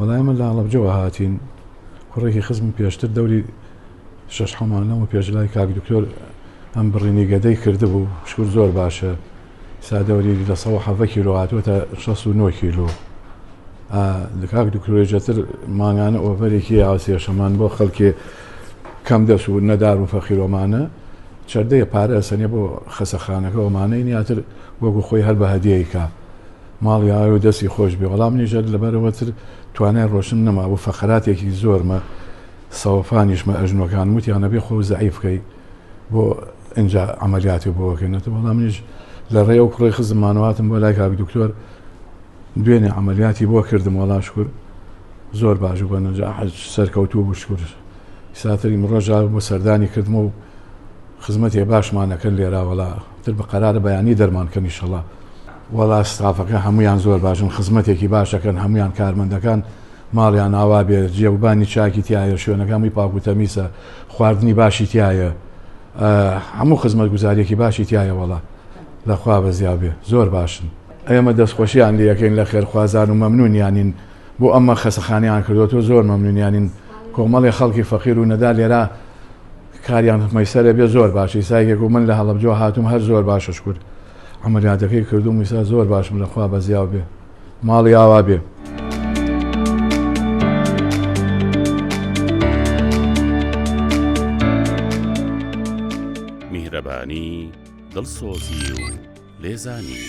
وەڵا ئێمە لە هەڵەبجەوە هاتین کوڕێکی خزم پێشتر دەوری شەش حەمان لەمە پێش لای کاک دکتۆر ئەم بڕینی گەدەی کردبوو شکر زۆر باشە سا دەوری لە 170 کیلۆ هاتووەتە 69 کیلۆ کاک دکتۆرێژەتر مانگانە ئۆفەرێکی ئاسێشەمان بۆ خەڵکێ کەم دەست و نەدار و فەقیرۆمانە چەردەیە پارە ئەسەنێ بۆ خەسەخانەکە ئەومانەی نیاتر وەکو خۆی هەر بە هەدیەی کا. ماڵی ئاوێ و دەستی خۆش بێ وەڵا منیش هەر لەبەرەوە تر توانای ڕۆشتن نەمابوو فەقەراتێکی زۆرمە سەوەفانیشمە ئەژنۆکان وتیان ئەبێ خۆ زەعیف کەی بۆ ئینجا عەمەلیاتی بۆ کەین وەڵا منیش لە ڕێ ئەو کوڕی خزممانەوە هاتم بۆ لای کاک دکتۆر دوێنێ عەمەلیاتی بۆ کردم وەڵا شکر زۆر باش بوو بە نەجاح سەرکەوتوو بوو شکر ساتری ڕۆژا بۆ سەردانی کردم و خزمەتێ باشمان ئەکەن لێرا وەڵا تر بە قەرارە بەیانی دەرمان کەن ئیشەڵا. وەڵا ستافەکە هەموویان زۆر باشن خزمەتێکی باش ئەکەن هەموویان کارمەندەکان ماڵیان ئاوا بێ جێوبانی چاکی تایە شوێنەکە هەمووی پاک و تەمیسە خواردنی باشی تایە هەموو خزمەت گوزاریەکی باشی تایە وەڵا لەخوا بەزیا بێ زۆر باشن. ئێمە دەستخۆشیان لێ ئەکەین لە خێرخوازان و مەمنونیانین بۆ ئەمە خەسەخانەیان کردوەتەوە زۆر مەمنونیانین کۆمەڵێ خەڵکی فەقیر و نەدار لێرە کاریان مەیسەرە بێ زۆر باشە ئیسا یەکێک و من لە هەڵەبجەوە هاتووم هەر زۆر باشە شکور عەمەلیاتەکەی کردووم ئیسا زۆر باشم لە خوا بەزیاو بێ ماڵی ئاوا بێ. میهرەبانی، دڵسۆزی و لێزانی.